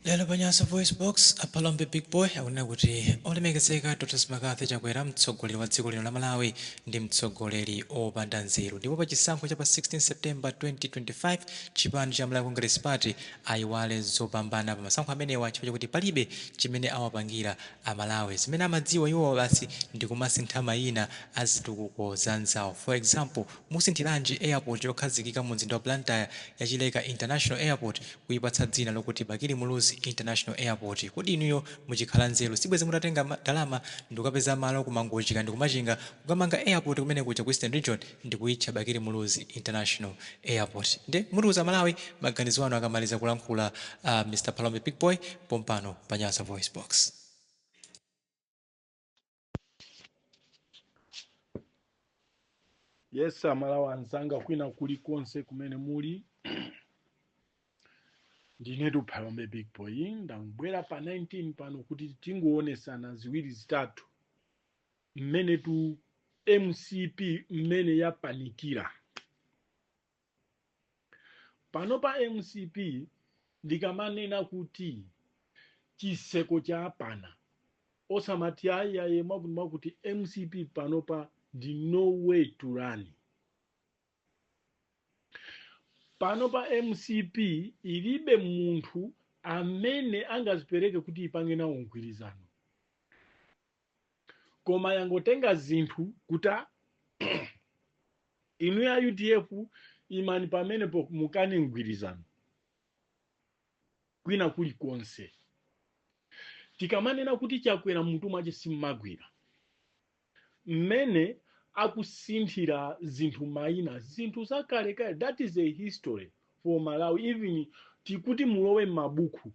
Lero pa Nyasa VoiceBox, a Phalombe Big Boy akunena kuti olemekezeka Dr McCarthy Chakwera, mtsogoleri wa dziko lino la Malawi, ndi mtsogoleri opanda nzeru ndipo pa chisankho cha pa 16 September 2025 chipani cha Malawi Congress Party ayiwale zopambana pa masankho amenewa chifukwa chakuti palibe chimene awapangira a Malawi. Zimene amadziwa iwowa basi ndi kumasintha mayina a zitukuko za anzawo. For example, musinthiranji airport yokhazikika mu mzinda wa Blantyre ya Chileka International Airport kuipatsa dzina lokuti Bakili Muluzi International Airport? Kodi inuyo muchikhala nzeru sibwezi mutatenga ndalama ndikukapeza malo ku Mangochi kaya ndi ku Machinga kukamanga airport kumene kuja ku Eastern Region ndikuitcha Bakili Muluzi International Airport? Nde mutiuza Amalawi maganizo anu akamaliza kulankhula a Mr Phalombe Big Boy pompano pa Nyasa VoiceBox. Yes, Amalawi anzanga kwina kulikonse kumene muli, ndinetu Phalombe Big Boy. Ndabwera pa 19 pano kuti tingoonesana ziwiri zitatu mmenetu MCP mmene yapanikira pano pa MCP. Ndikamanena kuti chiseko chapana, osamati ayi ayi mwakuti mwakuti. MCP panopa ndi no way to run. Pano pa MCP ilibe munthu amene angazipereke kuti ipange nawo mgwirizano, koma yangotenga zinthu kuti inu ya UDF imani pamenepo mukane mgwirizano kwina kulikonse. Tikamanena kuti Chakwera mutu mwache simmagwira, mmene akusinthira zinthu mayina, zinthu zakalekale, that is a history for Malawi. Even tikuti mulowe m'mabuku,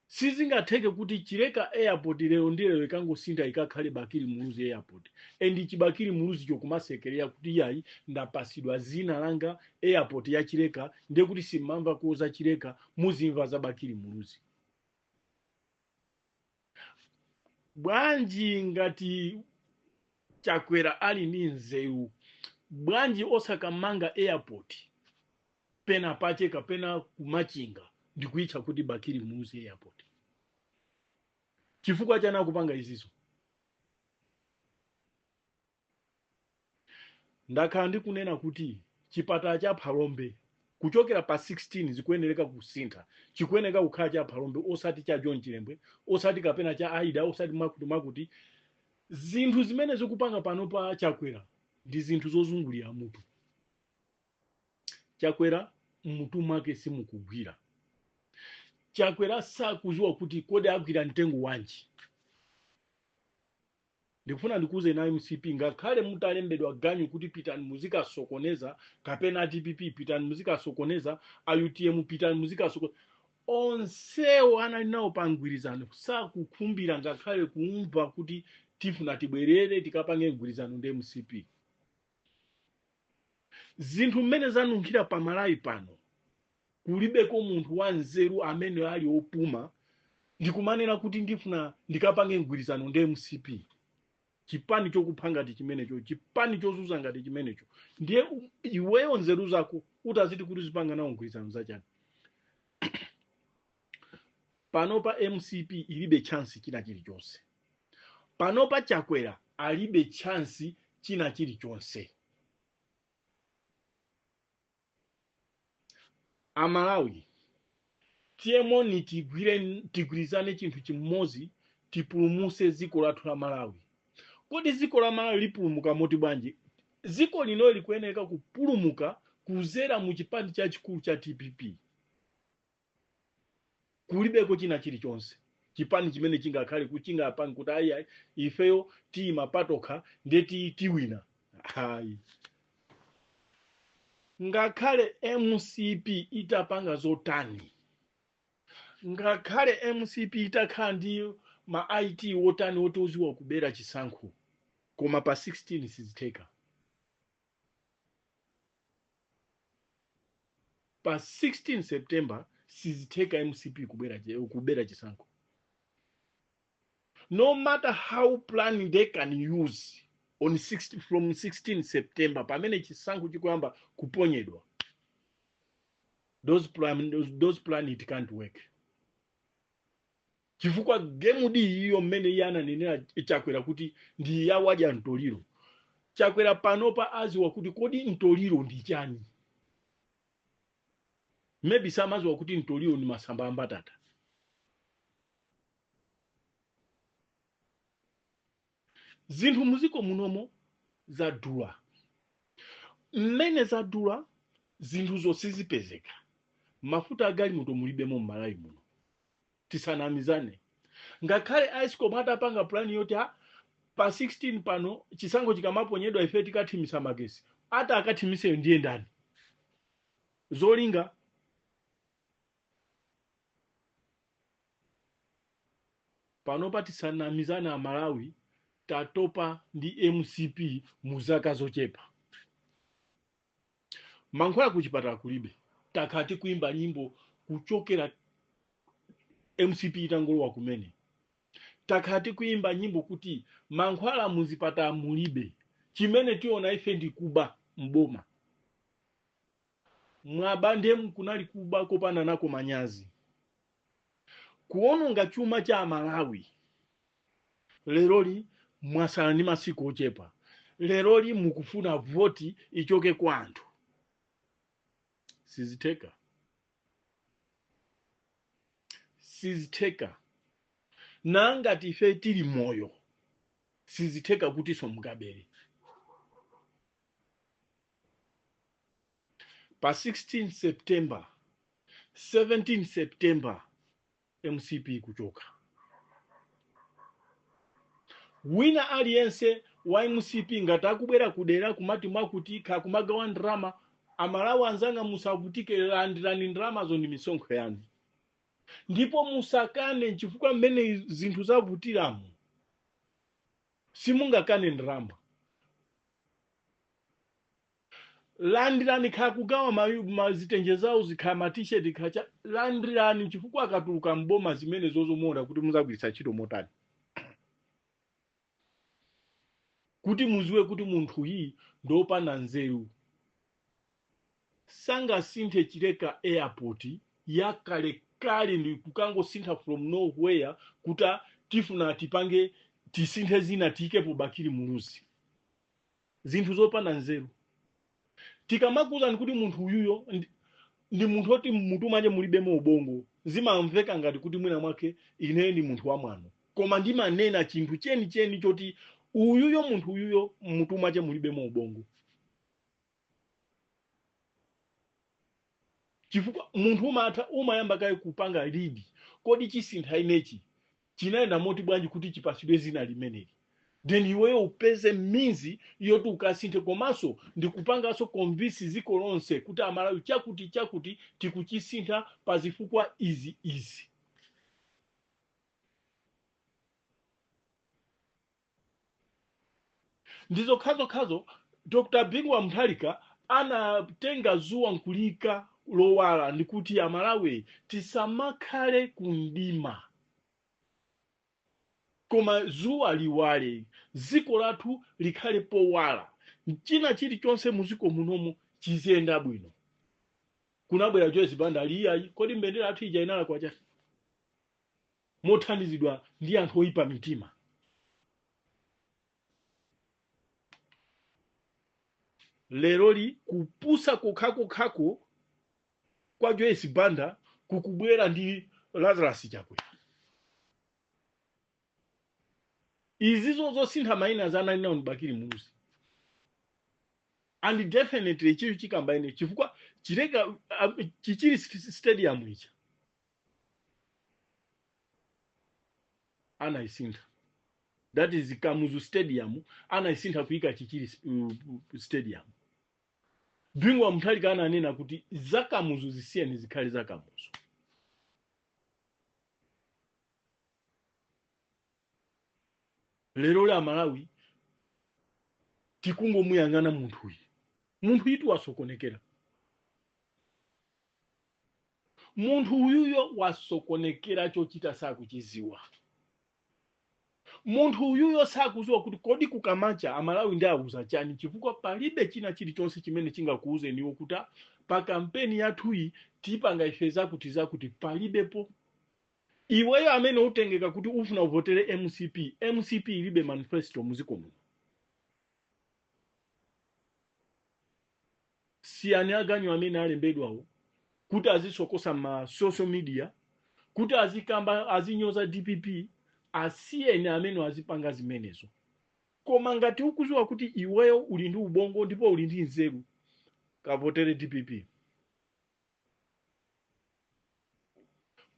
sizingatheke kuti Chileka Airport lero ndi lero ikangosintha ikakhale Bakili Muluzi Airport, and chibakili Muluzi chokumasekerera kuti iyayi, ndapasidwa zina langa airport ya Chileka, ndiye kuti simmamva za Chileka, muzimva za Bakili Muluzi. Bwanji ngati Chakwera ali ndi nzeru, bwanji osakamanga airport pena pache kapena kumachinga ndikuitcha kuti Bakili Muluzi Airport? Chifukwa chani akupanga izizo? Ndakhala ndikunena kuti chipatala cha Phalombe kuchokera pa 16 zikuyenereka kusintha, chikuyeneka kukhala cha Phalombe, osati cha John Chilembwe, osati kapena cha Aida, osati mwakuti mwakuti. Zinthu zimene zikupanga pano pa Chakwera ndi zinthu zozungulira mutu. Chakwera mmutu mwake simukugwira. Chakwera sakuziwa kuti kodi agwira mtengo wanji. Ndikufuna ndikuuze na MCP, ngakhale mutalembedwa ganyu kuti pitani muzikasokoneza, kapena a DPP pitani muzikasokoneza, a UTM pitani muzikasokoneza, onsewo anali nawo pa mgwirizano sakukhumbira ngakhale kumva kuti tifuna tibwerere tikapange mgwirizano ndi MCP. Zinthu mmene zanunkhira pa Malawi pano, kulibeko munthu wa nzeru amene ali opuma ndikumanena kuti ndifuna ndikapange mgwirizano ndi MCP, chipani chokupha ngati chimenecho, chipani chozuza ngati chimenecho. Ndiye iweyo nzeru zako utaziti kuti uzipanga nawo mgwirizano zachani? Panopa MCP ilibe chance china chilichonse. Panopa Chakwera alibe chance china chilichonse. Amalawi, tiyemoni tigwire, tigwirizane chinthu chimodzi, tipulumuse dziko lathu la Malawi. Kodi dziko la Malawi lipulumuka moti bwanji? Dziko lino likuyeneka kupulumuka kuzera mu chipani chachikulu cha DPP. Kulibeko china chilichonse chipani chimene chingakhale chingapange kuti ayi ayi, ifeyo tiyima patokha ndiye tiwina. Ayi, ngakhale MCP itapanga zotani, ngakhale MCP itakhala ndi ma IT wotani woti uziwa kubera chisankho, koma pa 16 sizitheka. Pa 16 September sizitheka MCP kubera chisankho, no matter how plan they can use on 60, from 16 September pamene chisankho chikuyamba kuponyedwa, those plan it can't work. Chifukwa game di iyo mmene iye ananenera Chakwera kuti ndi yawadya mtoliro. Chakwera panopa aziwa kuti kodi mtoliro ndi chani. Maybe samaziwa kuti mtoliro ndi masamba ambatata. Zinthu muziko munomo zadula. Mmene zadula, zinthuzo sizipezeka. Mafuta agalimoto mulibemo m'Malawi muno, tisanamizane. Ngakhale ESCOM atapanga plan yoti pa 16 pano chisankho chikamaponyedwa ife tikathimisa magesi, ati akathimiseyo ndiye ndani? Zolinga panopa, tisanamizane Amalawi, tatopa ndi MCP. Mu zaka zochepa mankhwala kuchipatala kulibe. Takhala tikuimba nyimbo kuchokera MCP itangolowa kumene, takhala tikuimba nyimbo kuti mankhwala muzipatala mulibe. Chimene tiona ife ndi kuba mboma. Mwaba ndemu, kunali kuba kopanda nako manyazi, kuononga chuma cha Amalawi. Leroli mwasala ndi masiku ochepa. Leroli mukufuna voti ichoke kwa anthu. Sizitheka, sizitheka. Nangati ife tili moyo, sizitheka kutinso mukabere. Pa 16 September, 17 September, MCP kuchoka. Wina aliyense wa MCP ngati akubwera kudera kumati mwakuti kha kumagawa ndrama, Amalawi anzanga, musavutike, landirani ndramazo, ndi misonkho yanu, ndipo musakane, chifukwa mmene zinthu zavutiramo simungakane ndrama. Landirani, khala kugawa mazitenje zawo, zikhala ma T-shirt, khacha, landirani, chifukwa akatuluka mboma zimene zozomuona kuti muzagwiritsa ntchito motani, kuti muziwe kuti munthu iyi ndopanda nzeru. Sangasinthe Chileka Airport yakalekale ndi kukangosintha from nowhere kuti tifuna tipange, tisinthe zina, tiyikepo Bakili Muluzi. Zinthu zopanda nzeru. Tikamakuwuzani kuti munthu uyuyo ndi munthu oti mutu mwake mulibemo ubongo, zimamveka ngati kuti mwina mwake ine ndi munthu wamwano, koma ndimanena chinthu chenicheni choti uyuyo, munthu uyuyo, mutu mwake mulibemo ubongo, chifukwa munthu umatha umayamba kaye kupanga read: kodi chisintha inechi chinayenda moti bwanji kuti chipasidwe zina limeneli? Then iweyo upeze means yoti ukasinthe, komanso ndikupanganso convince dziko lonse kuti Amalawi, chakuti chakuti tikuchisintha pa zifukwa izi izi. Ndizokhazokhazo Dr Bingu wa Mutharika anatenga zuwa nkulika lowala, ndikuti Amalawi tisamakhale kumdima, koma zuwa liwale, dziko lathu likhale powala, china chilichonse muziko munomu chiziyenda bwino. Kunabwera Joyce Banda ali iyayi, kodi mbendera yathu ija inala kwacha, mothandizidwa ndi anthu oyipa mitima. Leroli kupusa kokhakokhako kwa Joyce Banda kukubwera ndi Lazarus Chakwera. Izizo zosintha mayina zanalinawo ndi Bakili Muluzi, and definitely chicho chikamba ine, chifukwa Chileka Chichiri Stadium icha anayisintha, that is Kamuzu Stadium, anayisintha kuyika Chichiri Stadium. Bingu wa Mutharika ananena kuti za Kamuzu zisiyeni zikhale za Kamuzu. Lero la Malawi tikungomuyang'ana munthuyi, munthu itu wasokonekera. Munthu uyuyo wasokonekera, chochita sakuchiziwa. Munthu uyuyo sakuziwa kuti kodi kukamacha Amalawi ndi auza chani, chifukwa palibe china chilichonse chimene chingakuuzeniwo kuti pa kampeni yathuyi tipanga ife zakuti zakuti. Palibepo. Iweyo amene utengeka kuti ufuna uvotere MCP, MCP ilibe manifesto muziko muno. Siyani aganyu amene alembedwawo kuti azisokosa ma social media, kuti azikamba, azinyoza DPP. Asiyeni amene azipanga zimenezo. Koma ngati ukuziwa kuti iweyo uli ndi ubongo ndipo uli ndi nzeru, kavotere DPP.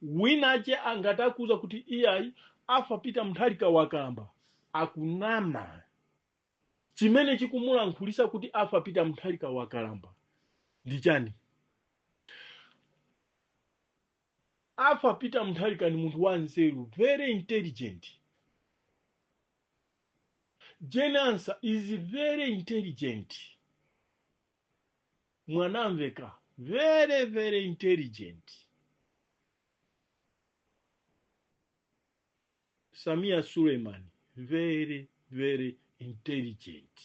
Winache angati akuuza kuti iyayi, afa Peter Mutharika wakalamba, akunama. Chimene chikumulankhulisa kuti afa Peter Mutharika wakalamba ndi chani? Afa Peter Mutharika ni munthu wa nzeru, very intelligent. Jane Ansah is very intelligent. Mwanamveka, very very intelligent. Samia Suleiman, very very intelligent.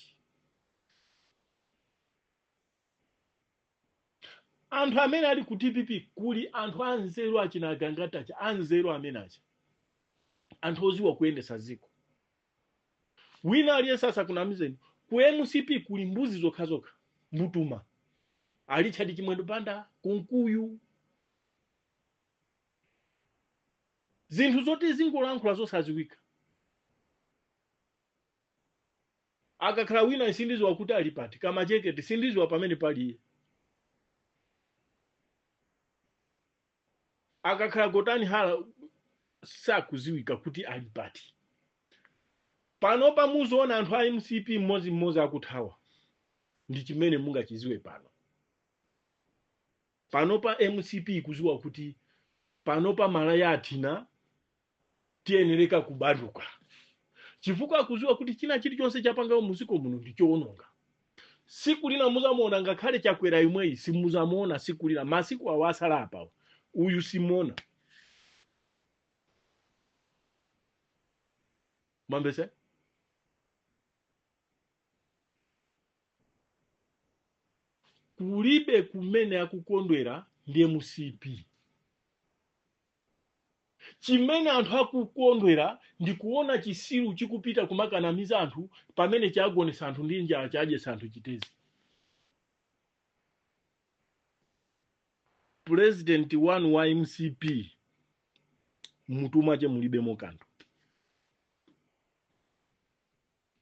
Anthu amene ali ku DPP, kuli anthu anzeru, achina agangatacha anzeru amene acha, anthu oziwa kuyendesa ziko. Wina aliyense asakunamizeni, ku MCP kuli mbuzi zokhazokha, mbutuma, a Richard Chimwendo Banda, Kunkuyu, zinthu zoti zingolankhula zosaziwika. Akakhala wina sindiziwa kuti ali pati, Kamacheketi sindiziwa pamene pali iye. Akakhala Gotani Hala sakuziwika kuti ali pati. Pano pamuzoona anthu a MCP mmodzimmodzi akuthawa, ndi chimene mungachiziwe pano. Panopa MCP ikuziwa kuti panopa malaya athina, tiyenereka kubanduka, chifukwa akuziwa kuti china chilichonse chapangawo muziko muno ndi chowononga. Siku lina muzamuona, ngakhale Chakwera imweyi simuzamuona siku lina. Masiku awo asala apawa, uyu simuona. Mwambese kulibe kumene akukondwera ndi MCP. Chimene anthu akukondwera ndi kuona chisiru chikupita kumakanamiza anthu pamene chagonesa anthu ndi njala, chadyesa anthu chitezi. President wanu wa MCP mutu mwache mulibemo kanthu,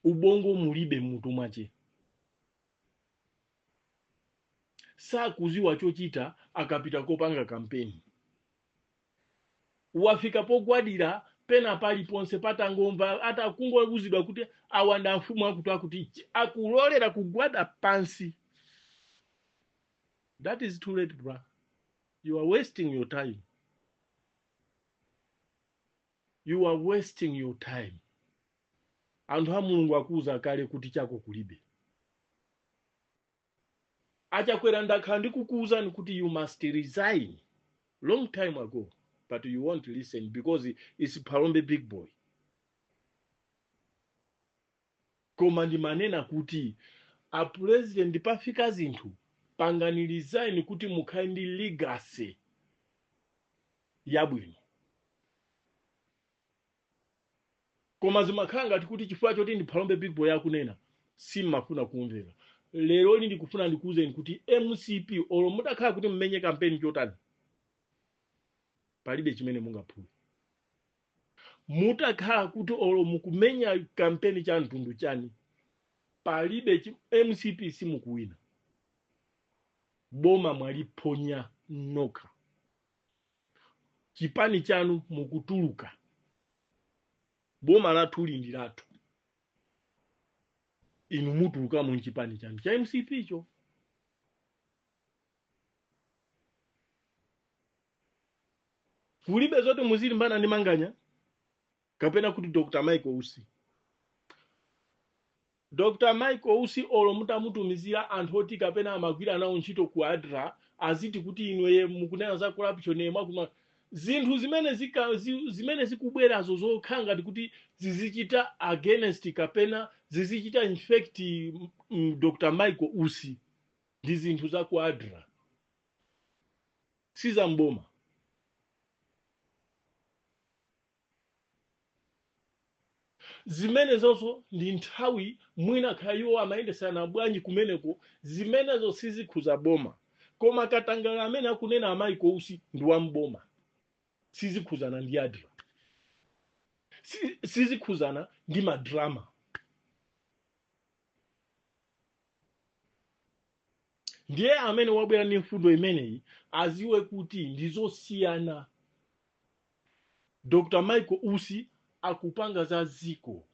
ubongo mulibe mutu mwache, sakuziwa chochita. Akapita kopanga kampeni wafika pogwadira pena paliponse patangomva atakungowuzidwa kuti awa ndi amfumu akuti akuti, akulolera kugwada pansi. That is too late, bra. You are wasting your time, you are wasting your time. Anthu a Mulungu akuuza kale kuti chako kulibe. Achakwera, ndakhala ndikukuwuzani kuti you must resign long time ago, but you won't listen because it's Phalombe big boy. Koma ndimanena kuti a president, pafika zinthu, pangani resign kuti mukhale ndi legacy yabwino. Koma zimakhala ngati kuti chifukwa choti ndi Phalombe big boy akunena, simmafuna kumvera. Lero ndikufuna ndikuwuzeni kuti MCP, olo mutakhala kuti mmenye kampeni chotani, palibe chimene mungaphule. Mutakhala kuti olo mukumenya kampeni cha mtundu chani, palibe. MCP simukuwina boma, mwaliphonya nokha. Chipani chanu mukutuluka, boma lathuli ndi lathu, inu mutulukamo mchipani chanu cha MCP cho. Kulibe zoti muzilimbana ndi Manganya kapena kuti Dr Michael Usi. Dr Michael Usi, olo mutamutumizira anthu oti kapena amagwira nawo ntchito ku ADRA, aziti kuti inweye mukunena za corruption, mwakuma zinthu zimene zimene zikubwerazo zokhala ngati kuti zizichita against kapena zizichita infect Dr Michael Usi, ndi zinthu za ku ADRA, si za mboma. Zimenezozo ndi nthawi mwina kaya iwo amayendesana bwanji kumeneko, zimenezo sizikhuza boma. Koma katangale amene akunena a Michael Usi ndi wamboma, sizikhuzana ndi ADRA, sizikhuzana ndi madrama. Ndiye amene wabwera ndi mfundo imeneyi aziwe kuti ndizosiyana. Dr Michael Usi akupanga za ziko,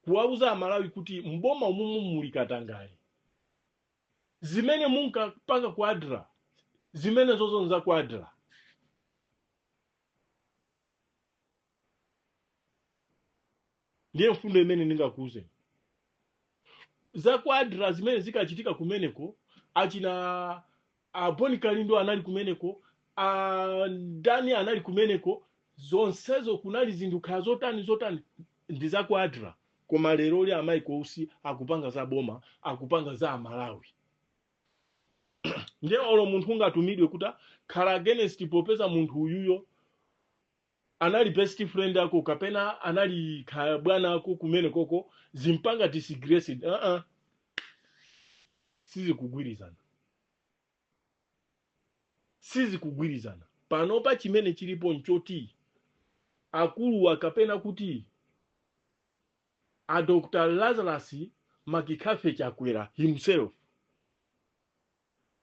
kuwauza Amalawi kuti mboma umumu muli katangale. Zimene munkapanga ku ADRA, zimene zozo nza ku ADRA. Ndiye mfundo imene ndingakuuzeni za ku ADRA, zimene zikachitika kumeneko, achina a Bon Kalindo anali kumeneko, a ndani anali kumeneko, zonsezo kunali zinthu khala zotani zotani, ndi za ku ADRA. Koma lero li a Michael Usi akupanga za boma, akupanga za Amalawi. Ndiye olo munthu ungatumidwe kuti khala against, popeza munthu uyuyo anali best friend ako kapena anali bwana ako kumene koko, zimpanga disgrace. Sizikugwirizana, sizikugwirizana. Panopa chimene chilipo nchoti akuluwa, kapena kuti a Dr Lazarus McCarthy Chakwera himself,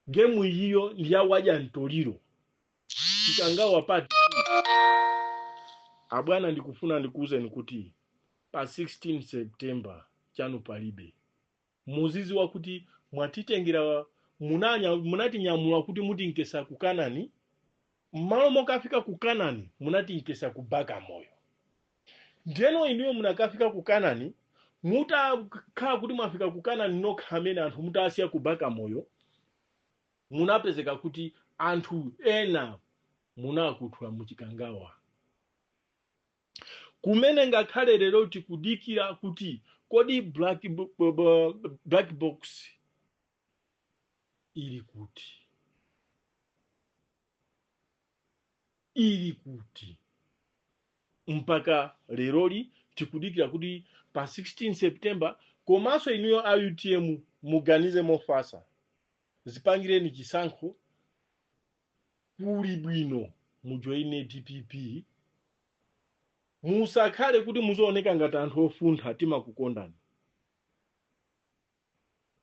gemu iyiyo ndi yawadya mtoliro. Chikangawa Party, abwana, ndikufuna ndikuwuzeni kuti pa 16 September chanu palibe. Muziziwa kuti mwatitengera, munatinyamula kuti mutinkesa ku Kanani. Mmalo mokafika ku Kanani, munatinkesa ku Bagamoyo. Ndiyeno inuyo munakafika ku Kanani, mutakhala kuti mwafika ku Kanani nokha, amene anthu mutasiya ku Bagamoyo, munapezeka kuti anthu ena munakuthula muchikangawa kumene. Ngakhale lero tikudikira kuti kodi black box ili kuti, ili kuti? Mpaka leroli tikudikira kuti pa 16 September. Komanso inuyo a UTM, muganize mofasa, zipangireni chisankho. Kuli bwino mujoine DPP, musakhale kuti muzooneka ngati anthu ofuntha. Timakukondani,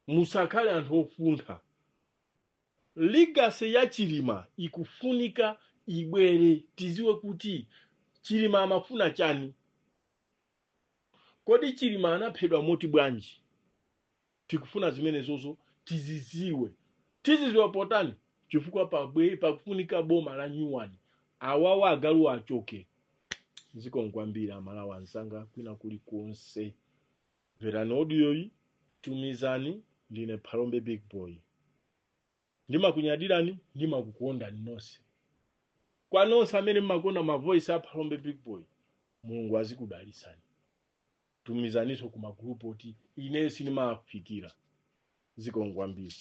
musakhale anthu ofuntha. Legacy ya Chilima ikufunika ibwere, tiziwe kuti Chilima amafuna chani. Kodi Chilima anaphedwa moti bwanji? Tikufuna zimenezozo tiziziwe. Tiziziwa potani? Chifukwa pabwe pakufunika boma la nyuwani, awawa agalu achoke. Zikomo kwambiri, Amalawi anzanga kwina kulikonse. Mverani audioyi, tumizani. Ndine Phalombe Big Boy, ndimakunyadirani, ndimakukondani nonse. Kwa nonse amene mmakonda ma voice a Phalombe Big Boy, Mulungu azikudalisani. Tumizaninso ku magrupu oti ineyo sindimafikira. Zikomo kwambiri.